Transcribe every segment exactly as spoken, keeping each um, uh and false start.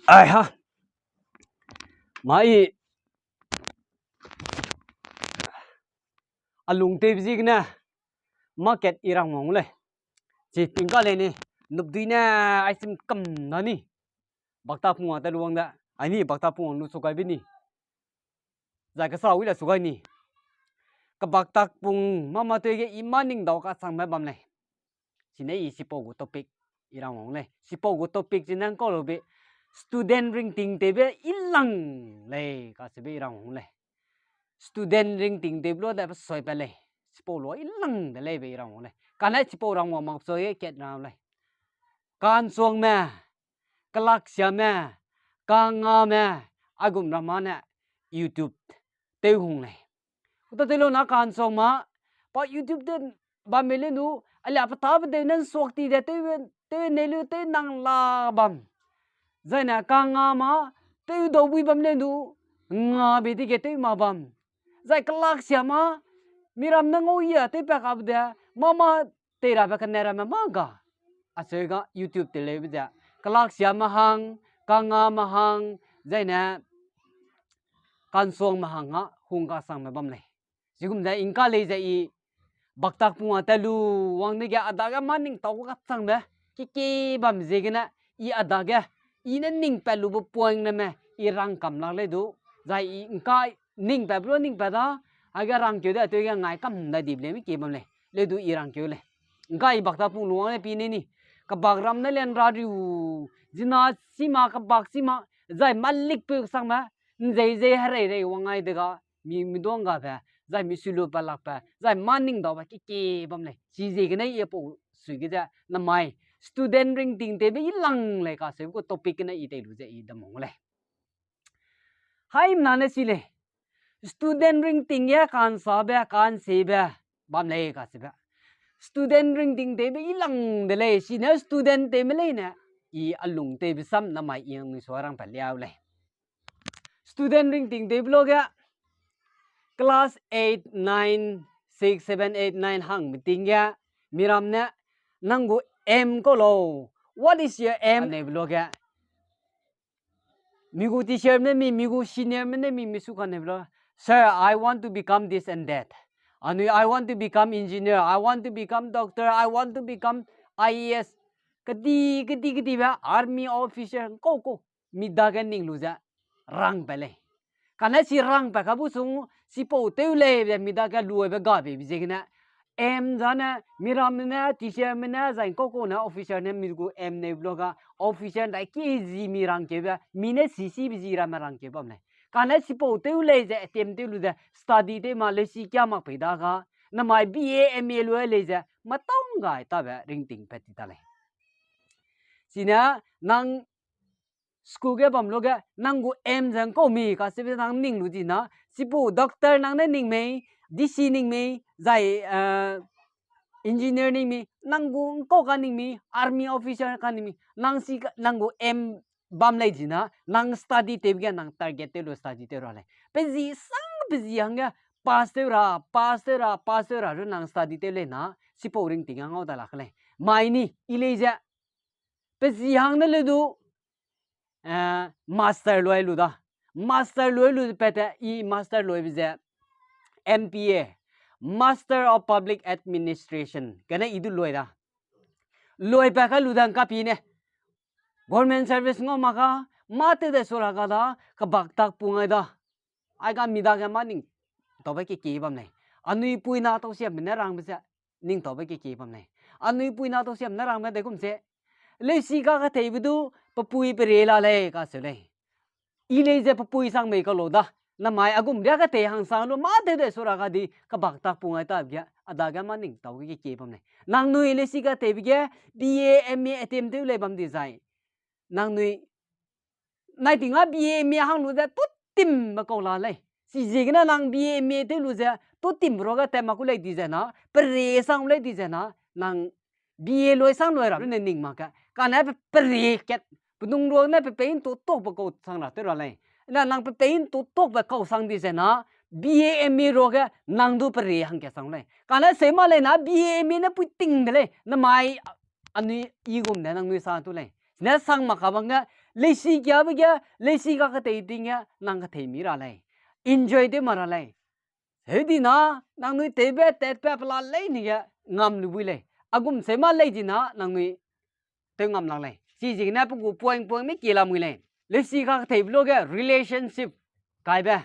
Ai ha. Mai. A lung tewbe ziegene market i rang wang lei. Chi tingka lei ni, nupdui ne ai sim kam na ni. Bakta pung a ta lu wang da. Ai ni, bakta pung a lu su gai be ni. Zai kesa wi la su gai ni. Kebakta pung mama tei ge i ma ning dau kasangme bam lei. Chine i sipau gu topic i rang wang lei. Sipau gu topic chine ngkau lu be student ringting tewbe i lang lei kacheube i rang wang lei. Student ringting tewbe lu de pe soi pe lei. Sipau lu i lang de lei be i rang wang lei. Kane sipau rang wang mak soi ge kat ra lei. Kansuangme, kelaksiame, kangame, aigum ramme ne YouTube tew hung lei. Kuta tew lu na kansuang ma, pa YouTube te bamme le nu, alia pe ta pe tew ne nsuak ti de tew, tew ne lu tew nang la bam. Zai ne kanga ma, tew dau bui bam le nu, nga be dige tew ma bam. Zai kelaksiame, miram ne ngau ya tew pa kabe de, mama tei rabe kane ramme mâ ga. Acheu ga YouTube te leube ze, kelaksiame hang, kangame hang, zai ne kansuangme hang a hung kasangme bam lei. Chigum ze i ngka lei ze i baktak pung a tat lu wang dege a dage mâ ning tau kasangbe, keke bam ziegene, i a dage, i ne ning pat lube point ramme, i rang kam lak lei du, zai i ngka ning pat blo ning pat da, aige rangkeu de tew ge ngai kam dai di be lei mi ke bam lei, leu du i rangkeu lei. Ngka i baktak pung lu wang ne pi ne ni, kebak ram ne lian ra riu, zina sima kebak sima, zai malikpeu sangme, nzei zei herei rei wang ai dega, mi mi duang gabe, zai mi sulu pa lakbe, zai mâ ning daube keke bam lei. Chiziegene i pau sui ge ze, namai, student ringting tewbe i lang lei kacheube gu topic gene i tei lu ze i dam wang lei. Haimna ne si lei, student ringting ge ka'nsabe, ka'nsebe, bam lei kacheube. Student ringting tewbe i lang de lei, chine student tewme leine, i a lung tewbe sam namai i nui sua rang pa liau lei. Student ringting tewbe lu ge, class eight, nine, six, seven, eight, nine hangbe ting ge, miram ne, nang gu aim kau lau, what is your aim? Aneibe lu ge, mi gu teacher ne mi, mi gu senior me ne mi, mi su kaneibe lu, Sir, I want to become this and that. Anui, I want to become engineer, I want to become doctor, I want to become I A S. Kedi, kedi, kedibe army officer, kau, kau. Mi dage ning lu ze rang pa lei. Kane chi rang pa kabu sung, chipau tew lei be mi dage luibe gabe be ziegene, aim zane, miramme ne, teacherme ne, zai kau kau ne, officer ne, mi gu aim neibe lu ga, officer dai ki zi mi rangkeube, mi ne sisibe zi ramme rangkeu bam lei. Kane chipau tew lei ze attempt tew lu ze study tew ma leusi kia mak pei da ga, namai B A M A lu lei ze, matang gai tabe ringting pat ti ta lei. Chine nang school ge bam lu ge, nang gu aim ze ngkau mi kacheube nang ning lu di na, chipau doctor nang ne ning mei, D C ning mei, zai, engineer ning mi, nang gu ngkau ka ning mi, army officer ka ning mi, nang si ka, nang gu aim bam lei di na, nang study tewbe ge nang target tew lu study tew ra lei. Pe zi sang pe zi hangge pass tew ra, pass tew ra, pass tew ra ru nang study tew lei na, chipau ringting a ngau da lak lei. Mai ni, i lei ze, pe zi hang ne leu du, master lui lu da. Master lui lu pat te, i master luibe ze, M P A, Master of Public Administration, kane i du lui da. Lui pa ka lu da ngka pi ne. Government service ngau mak ka, mâ tew de su ra ka da, kebak tak pung ai da. Ai ga mi dage mâ ning taube keke bam lei. Anui pui na tau siamme ne rangbe ze, ning taube keke bam lei. Anui pui na tau siamme ne rangbe de gum ze, leusi ka kateibe du, pe pui pe rie la lei kacheu lei. I lei ze pe pui sang mei kau lau da. Namai a gum ria katei hang sang lu mâ tew de su ra ka di, kebak tak pung ai ta ge, a dage mâ ning tau ge keke bam lei. Nangnui leusi kateibe ge, B A, M A attempt tew lei bam di zai. Nangnui, nai ting a B A, M A hang lu ze, tu timbe kau la lei. Chiziegene nang B A, M A tew lu ze, tu timbe ruage tat mak ku lei di ze na, pe rie sang lei di ze na, nang B A lui sang lui ra, ne ning mak ka. Kane pe, pe rie kat, pe nung ruage ne pe pei ntu tukbe kau sang ra tew ra lei. Na nang pe pei ntu tukbe kau sang di ze na, B A, M A ruage nang du pe rie hangkat sang lei. Kane seu ma lei na B A, M A ne pui ting de lei. Namai anui i gum ne nangnui sa tu lei. Ne sang mak ka bang ge, Leisi kiabe ge, leisi kaketei ting ge nang kethei mi ra lei. Enjoy tew mak ra lei. Heudina, nangnui tewbe tatbe pela leine ge ngam lu bui lei. Aigum seu ma lei dina nangnui tew ngam lak lei. Chiziegene pe gu point point me ki lamui lei. Leisi kaketheibe luage relationship kaibe.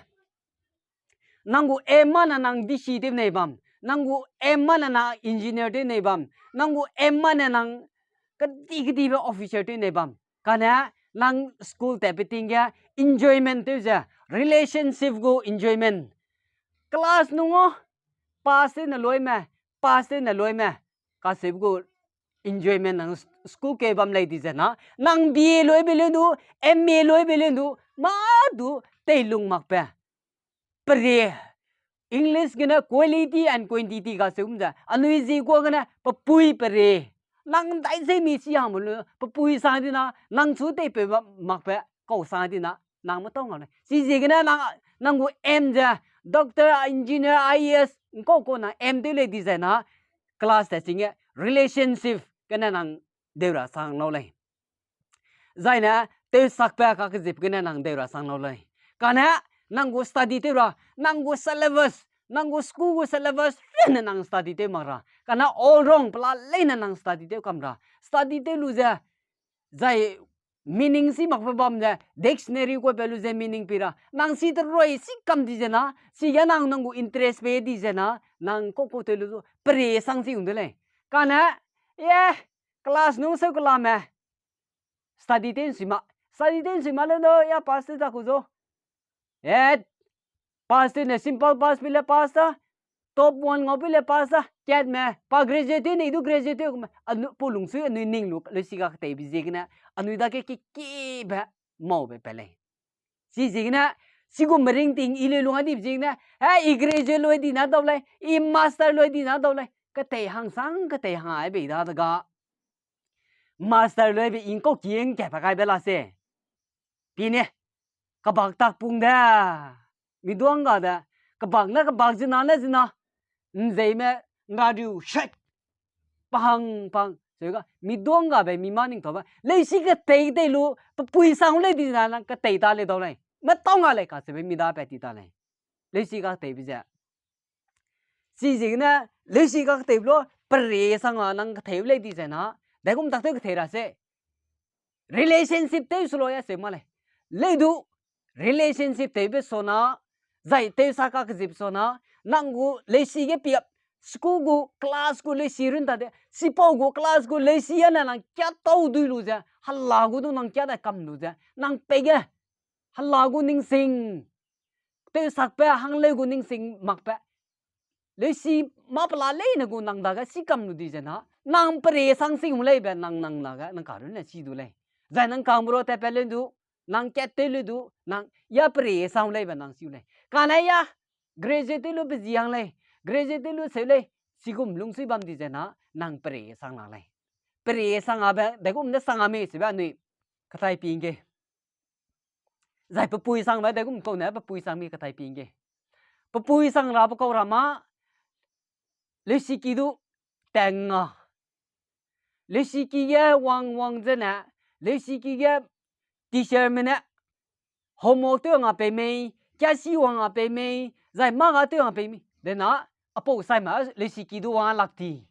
Nang gu aim mane nang D C tew nei bam, nang gu aim mane nang engineer tew nei bam, nang gu aim mane nang kedi kedibe officer tew nei bam. Kane nang school tatbe ting ge enjoyment tew ze, relationship gu enjoyment. Class nung o, pass tewne luime, pass tewne luime, kaseube gu enjoyment nang school keu bam lei di ze na, nang B A luibe leu du, M A luibe leu du, mâ du teilung makbe. Pere. English gene quality and quantity kaseu ze, anui zi kua gene pepui pere. Nang dai ze mi si hang lu, pepui sang dina, nang chu teipeu makbe, kau sang dina, nang me tau ngau lei. Chiziegene nang, nang gu aim ze, doctor, engineer, I A S, nkau kau nang aim tew lei di ze na, class te ching ge relationship gene nang deu ra sang lau lei. Zaine, tewsakbe kakezip gene nang deu ra sang lau lei. Kane, nang gu study tew ra, nang gu syllabus, nang gu school gu syllabus, rene nang study tew mak ra. Kane all wrong pela leine nang study tew kam ra. Study tew lu ze, zai meaning si makbe bam ze, dictionary kuape lu ze meaning pi ra. Nang si terui si kam di ze na, si ge nang nang gu interest pe di ze na, nang kau kau tew lu zu, pere sang si ung de lei. Kane, e, class nung seu kelame, study tew nsui ma. Study tew nsui ma le no, ya pass tew za ku zo. E, pass tew ne simple pass pi le pass ta. Top one ngau pi le pass ta. Katme, pa graduate tew ne du graduate tew me. Anu, pu lungsui anui ning lu, leisi kaketeibe ziegene. Anui dage kekibe, maube pe lei. Chiziegene, chigum meringting i leu lung a dibe ziegene. E, i graduate lui di na dau lei, i master lui di na dau lei. Ketei hangsang, ketei hang ai bei da dega. Master luibe ingkau ki ngka pe kaibe la se. Pi ne, kebak tak pung de. Mi duang ga de, kebak ne kebak zina ne zina. Nzeime, ngariu, shek. Pahang, pahang. Sega, mi duang gabe, mi ma ning taube. Leisi ketei tei lu, pepui sang lei di zina nang ketei ta lei dau lei. Me tau nga lei kacheube mi da pe ti ta lei. Leisi kateibe ze. Chiziegene, leisi kaketeibe lu, pere sang a nang ketheibe lei di ze na, daigum tak tew kethei ra se. Relationship tew su lo ya se ma lei. Lei du, relationship tewbe sona, zai tewsa kakezip sona, nang gu leisi ge piap, school gu, class gu leisi run ta de, sipau gu class gu leisi ane nang kia tau dui lu ze, hala gu du nang kia dai kam lu ze, nang peige, hala gu ningsing, tewsakbe, hangleu gu ningsing makbe. Leisi mâ pela leine gu nang dage si kam lu di ze na, nang pere sang sing leibe nang nang dage nang karunne si du lei. Zai nang kangbe ro tatpat leu du, nang kat tew leu du, nang ya pere sang leibe nang siu lei. Kane ya, graduate tew lu pe zi hang lei, graduate tew lu seu lei, chigum lungsui bam di ze na, nang pere sang lak lei. Pere sang abe, daigum ne sang a mei sebe anui, katai ping ge. Zai pepui sangbe daigum kau ne pepui sang mi katai ping ge. Pepui sang rabe kau ra ma, leisiki du teng a. Leisiki ge wang wang zene, leisiki ge teacherme ne homework tew wang a pei mei, kiasi wang a pei mei, zai mâ ga tew wang a pei mei. Dena, apau saime leisiki du wang a lak ti.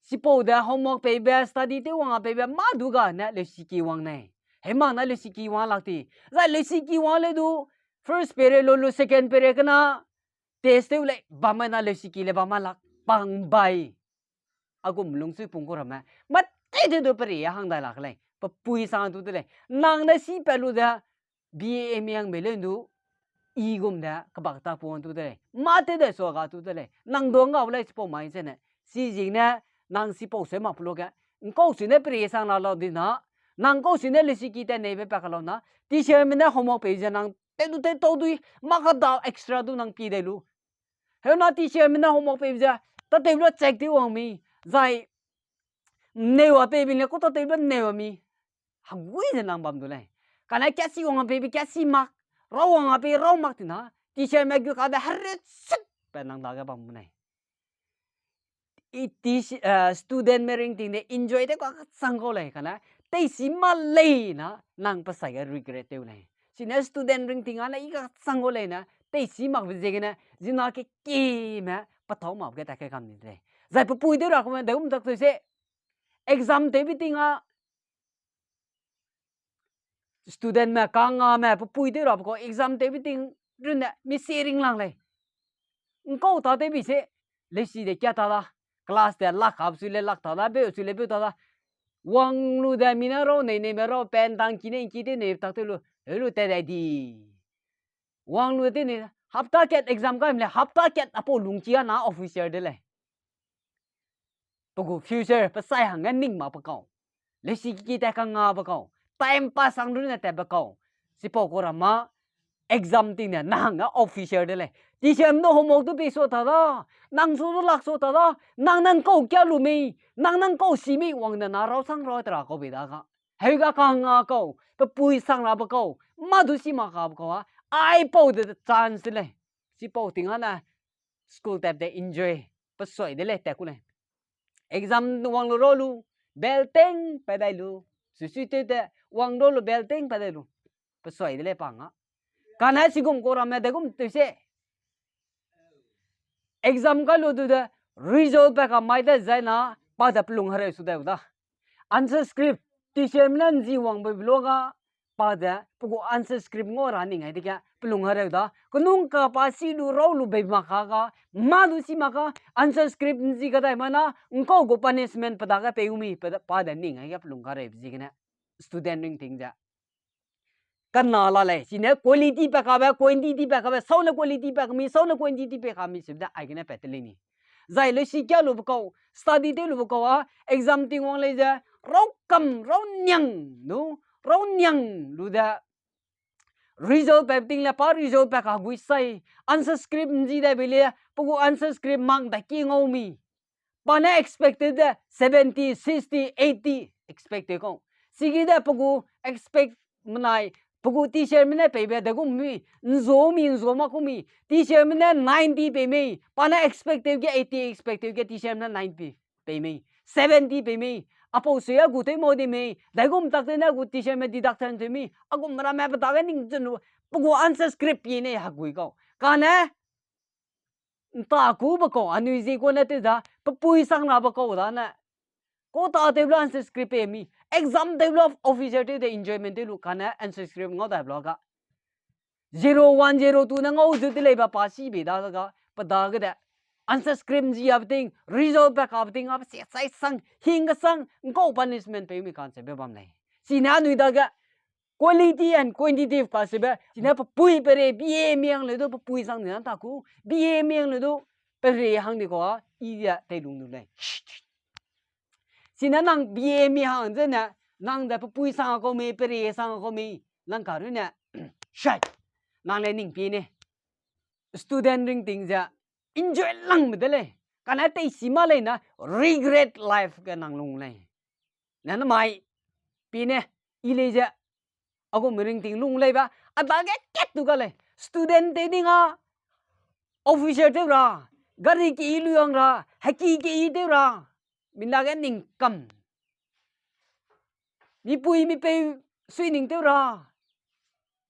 Sipau de homework peibe, study tew wang a peibe, mâ du ga ne leisiki wang nei. Hei mak na leisiki wang lak ti. Zai leisiki wang leu du, first period lu lu second period kena, test tew lei, bam mai na leisiki le bam mai lak, pang bai. Agum lungsui pung ku ramme. Mâ tew tew du peri a hang dai lak lei. Pepui sang tu de lei. Nang ne si pat lu de, B A M yang mei leu du, i gum de, kebak ta pung tu de lei. Mâ tew de sua ga tu de lei. Nang duang ga lei sipau mai zene. Siziegene, nang sipau seu mak pe lu ge. Nkau sui ne peri sang la lau di na. Nang nkau sui ne leisiki te neibe pa ka lau na. Teacherme ne homework pei ze nang tew du tew tau dui. Mâ ka da extra du nang pi dei lu. Heuna teacherme ne homework pei ze, tatew lu check tew wang mi, zai, neu a pei bi le ku tatew lu neu a mi, hegui ze nang bam du lei. Kane kiasi wang a pei bi kiasi mak, rau wang a pei rau mak ti na, teacherme gu ka de herut sut pe nang dage bam bu nei. I ti, studentme ringting de enjoy tew ka kachang kau lei, kane teisi ma lei na, nang pe sai ge regret tew lei. Sine student ringting a ne i kachang gu lei ne, teisi makbe ziegene, zina kekime, petâu makbe ge tat kai kam ni de lei. Zai pe pui tew ra kume, degum tak tew se, exam tewbe ting a, studentme, kangame, pe pui tew rabe kau, exam tewbe ting runne, mi si ring lang lei. Ngkau ta tewbe se, leisi de kia ta da, class de lak hap su le lak ta da, beu su le beu ta da. Wang lu de, mi ne rau nei neime rau, pen tang ki ne ngki tew nei tak tew lu, heu lu tat dai di. Wang lu tew nei, hapta kat exam kai me lei, hapta kat apau lungki a na officer de lei. Pe gu future, pe sai hangge ning mak pe kau. Leisi kiki tat kangabe kau. Time pass hang runne tatbe kau. Chipau kau ra ma, exam ting ne, nang ne officer de lei. Teacher du homework du pei sua ta da. Nang su du lak sua ta da. Nang nang kau kia lu mei. Nang nang kau si mei wang de na rau sang rau te ra kau bei da ga. Heu ga kanga kau, pe pui sang rabe kau, mâ du si mak kabe kau a, aipau de chance de lei. Chipau ting a ne, school tat de enjoy, pe suai de lei tat ku lei. Exam wang lu rau lu, bell teng pat dai lu, suisui tew te, wang rau lu bell teng pat dai lu, pe suai de lei pa nga. Kane chigum kau ramme degum tew se. Exam kai lu du de, result pa ka mai de zai na, pa de pelung hereu su dai u da. Answer script, teacherme ne nzi wangbe be lu ga, pa de, pe gu answer script ngau ra ning ai dege, pelung hereu da. Kenung ka pa si lu rau lu bei mak ka ga, mâ du si mak ka, answer script nzi kadai ma na, ngkau gu punishment pe dage pei u mi, pe de, pa de ning ai ge pelung kareube ziegene. Student ringting ze. Kana la lei, sine quality pa kabe, quantity pa kabe, sau ne quality pa kami, sau ne quantity pa kami, sebe de aigene pat te lei ni. Zai leisi kia lube kau, study tew lube kau a, exam ting wang lei ze, rau kam, rau niang, nu, rau niang lu de, result pa ting le pa result pa kagui sai, answer script nzi dai bei le, pe gu answer script mak dai ki ngau mi. Pa ne expect tew de seventy, sixty, eighty expect tew kau. Sigi de pe gu expect menai, pe gu teacherme ne peibe degum mi, nzu mi, nzu mak ku mi, teacherme ne ninety pei mei, pa ne expect tew ge eighty expect tew ge teacherme ne ninety pei mei, seventy pei mei, apau sui a gu tew mau di mei, daigum tak tew ne gu teacherme deduction tew mi, a gum ramme pe dage ning zun lu, pe gu answer script pie ne hagui kau. Kane, nta kube kau, anui zi kau ne tew da, pe pui sang rabe kau da ne. Kau ta tew la answer script pei mi, exam tew la officer tew de enjoyment tew lu kane answer script ngau dai bla ga. Zero one, zero two ne ngau zu te lei ba pa si bei da ga, pe dage de. Answer script nzi a beting, result pa ka beting, a pe si sai sang, hing kesang, ngkau punishment pei mi kan se be bam lei. Sine anui dage, quality and quantitative ka sebe, sine pe pui pe re, B A miang le du, pe pui sang ni na ta ku, B A miang le du, pe re hang di kau a, i de teilung du lei. Sine nang B A mi hang zene, nang de pe pui sang kau mei, pe re sang kau mei, nang ka runne, shai, nang le ning pie ne. Student ringting ze, enjoy langme de lei. Kane teisi ma lei na, regret life ge nang lung lei. Ne namai, pie ne, i lei ze, a gum ringting lung lei ba, a dage kat tu ga lei. Student tew ding a, officer tew ra, gari ke i lu yang ra, heki ke i tew ra, mi dage ning kam. Mipui mipeu sui ning tew ra.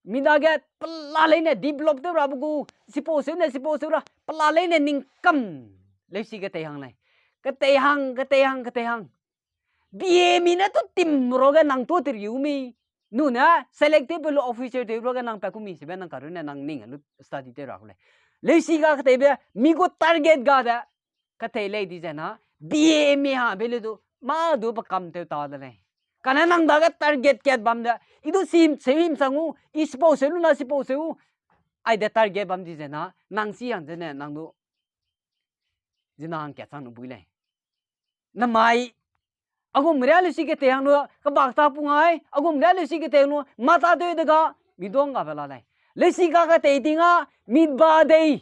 Mi dage pela leine develop tew rabe gu, sipau seu ne sipau seu ra, pela leine ning kam. Leusi ketei hang lei. Ketei hang, ketei hang, ketei hang. B A mi ne tu tim ruage nang tu teriu mi. Nune select tew pe lu officer tew ruage nang pa ku mi sebe nang karune nang ning lu study tew ra ku lei. Leusi ga keteibe, mi gu target ga de, ketei lei di ze na, B A mi ha be le du, mâ du pe kam tew ta de lei. Kane nang dage target kat bam de, i du sim seu him sang u, i sipau seu lu na sipau seu u, aide target bam di ze na, nang si hang zene nang du, zina hang kat sang nu bui lei. Namai, a gum ria leusi ketei hang lu, kebak ta pung ai, a gum ria leusi ketei hang lu, mata tew de ga, mi duang gabe la lei. Leusi ga ketei ting a, mi ba dei,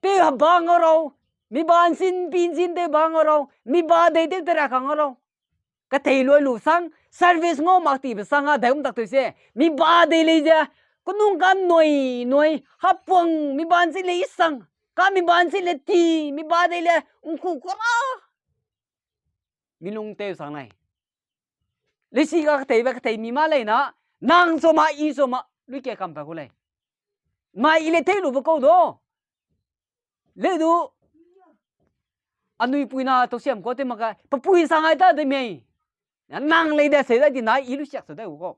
tew heba nga rau, mi ba nsin pi nsin tew ba nga rau, mi ba dei tew tera ka nga rau. Ketei lui lu sang, service ngau mak tibe sang a dai um tak tew se, mi ba dei lei ze, kenung ka nui nui, hapuang mi ba nsin le i sang, ka mi ba nsin le ti, mi ba dei le, ngku kura. Mi lung tew sang nai. Lesi ga keteibe ketei mi ma lei na, nang so ma, i so ma, lui ke kam pa gu lei. Ma i le tei lu be kau do. Leu du, anui pui na tau siam kau te mak ka, pe pui sang ai ta de mei. Nang lei de se da di na, i lu siak se da u kau.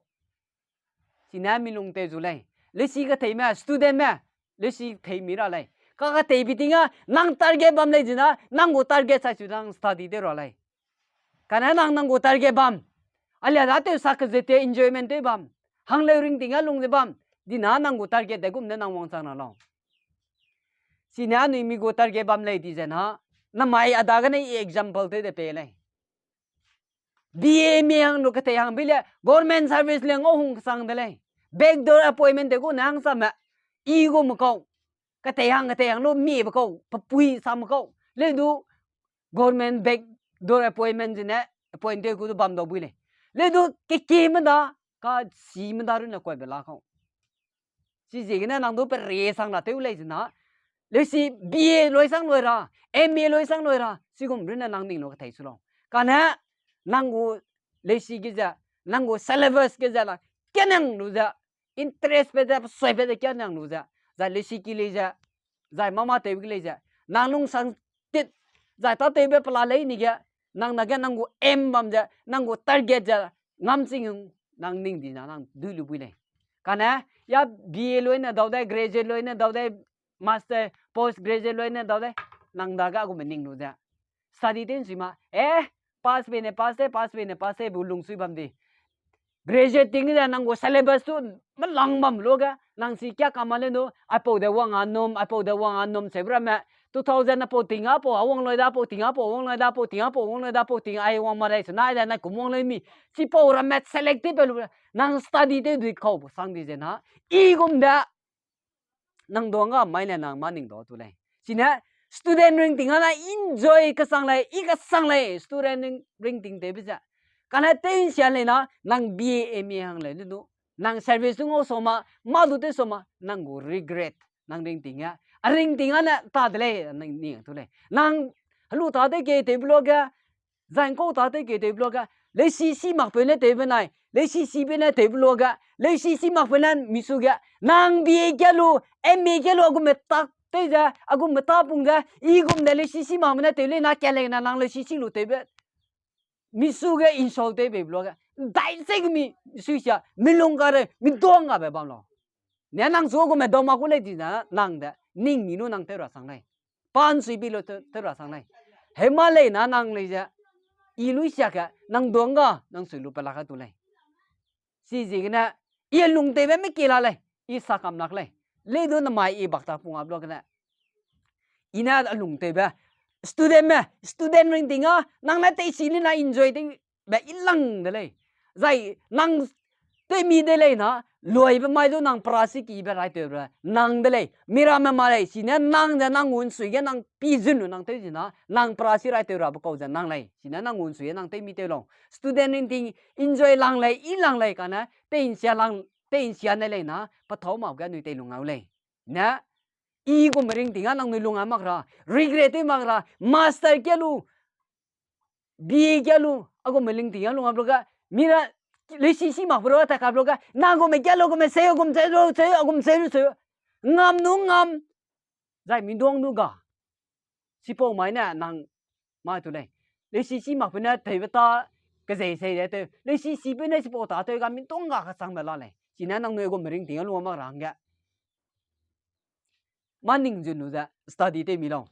Sine mi lung tei zu lei. Lesi ketei me, student me, lesi tei mi ra lei. Ka ketei bi ting a, nang target bam lei zina, nang gu target sai su nang study de ra lei. Kane nang nang gu target bam. Alia da tew sa ke ze te enjoyment tew bam. Hangleu ring ting a lung ze bam. Di na nang gu target de gum ne nang wangchang na lau. Sine anui mi gu target bam lei di ze na. Namai a dagene i example tew de pei lei. B A M A hang lu ketei hang bi le government service le ngau hung kesang de lei. Backdoor appointment te gu ne hang sa me. I gu me kau. Ketei hang ketei hang lu mi be kau. Pe pui sa me kau. Leu du government backdoor appointment zene appoint tew gu du bam dau bui lei. Leu du keki me da, ka si me da runne kuai be la kau. Chiziegene nang du pe re sang ra tew lei zina. Lesi B A loi sang loi ra, M A loi sang loi ra, chigum runne nang ning lu ketei su lau. Kane, nang gu lesi ge ze, nang gu syllabus ge ze la, kenang lu ze, interest pe ze, pe sui pe ze kenang lu ze, zai lesi ki lei ze, zai mama tew ki lei ze, nang lungsang tit, zai tâtewbe pela lei ni ge, nang na ge nang gu aim bam ze, nang gu target ze, ngam ching nang ning di na nang dui lu bui lei. Kane, ya B A loi ne dau dai, graduate loi ne dau dai, master, post graduate loi ne dau dai, nang dage a gume ning lu ze. Study tew nsui ma, eh, pass bei ne pass te, pass bei ne pass te, bu lungsui bam di. Graduate ting ze nang gu syllabus tu melang bam lu ge, nang si kia kam ma le nu, aipau de wang a num, aipau de wang a num seu ramme, two thousand apau ting a pau a wang loi da, apau ting a pau wang loi da, apau ting a pau wang loi da, apau ting ai wang ma rei su nai de, nai kum wang loi mi. Chipau ramme selective pe lu, nang study tew dui kau bu sang di ze na, i gum de, nang duang ga mai ne nang ma ning dau tu lei. Chine, student ringting a na enjoy kesang lei, i kesang lei, student ring, ringting tewbe ze. Kane tew nsia lei na, nang B A M A hang lei le du. Nang service du ngau sa ma, mâ du tew sa ma, nang gu regret, nang ringting a. A ringting a ne ta de lei, nang ning tu lei. Nang helu tâtew kei tewbe luage, zai ngkau tâtew kei tewbe luage, leisi si makpeu ne tewbe nai, leisi sibe ne tewbe luage, leisi si makpeu ne misu ge, nang B A kia lu, M A kia lu, a gume tak tew ze, a gume ta pung ze, i gum de leisi si makme ne tew lei na ka lei na nang leisi si lu tewbe. Misu ge insult tew beibe luage, dai ze gumi, sui sia, mi lung kareu, mi duang gabe bam lau. Ne nang chu a gume dau mak gu lei di na, nang de, ning mi lu nang tew ra sang lei. Pa nsui bi lu tew, tew ra sang lei. Hema lei na nang lei ze, i lu sia ke, nang duang ga, nang sui lu pe la ka tu lei. Chiziegene, i a lung tewbe me ki la lei, i sa kam lak lei. Lei du namai i bak ta pung ap luagene. I ne a lung tewbe, student me, student ringting a, nang ne teisi le na enjoy tewbe i lang de lei. Zai, nang tewmi de lei na, luibe mai du nang pra si kibe rai tew ra, nang de lei. Miramme ma lei, chine nang ze nang gu nsui ge nang pi zun lu nang tew zi na, nang pra si rai tew rabe kau ze nang lei. Chine nang gu nsui ge nang tewmi tew lau. Student ringting enjoy lang lei, i lang lei kane, tei nsia lang, tei nsia ne lei na, pe thâu mak ge anui tei lung ngau lei. Ne, i gume ringting a nangnui lung a mak ra, regret tew mak ra, master kia lu, B A kia lu, a gume ringting a lung a luage, mi ra, leisi si makbe ru ta kap luage, nang gume kia lu, gume seu, gum seu lu seu, a gum seu lu seu. Ngam nu ngam, zai mi duang nu ga. Sipau mai ne nang mai tu lei. Leisi si makpeu ne tewbe ta kezei sei de tew. Leisi sipeu ne sipau tâtew ga mi duang ga kachangbe la lei. Chine nangnui gume ringting a lung a mak ra hangge. Mâ ning zun lu ze study tew mi lau.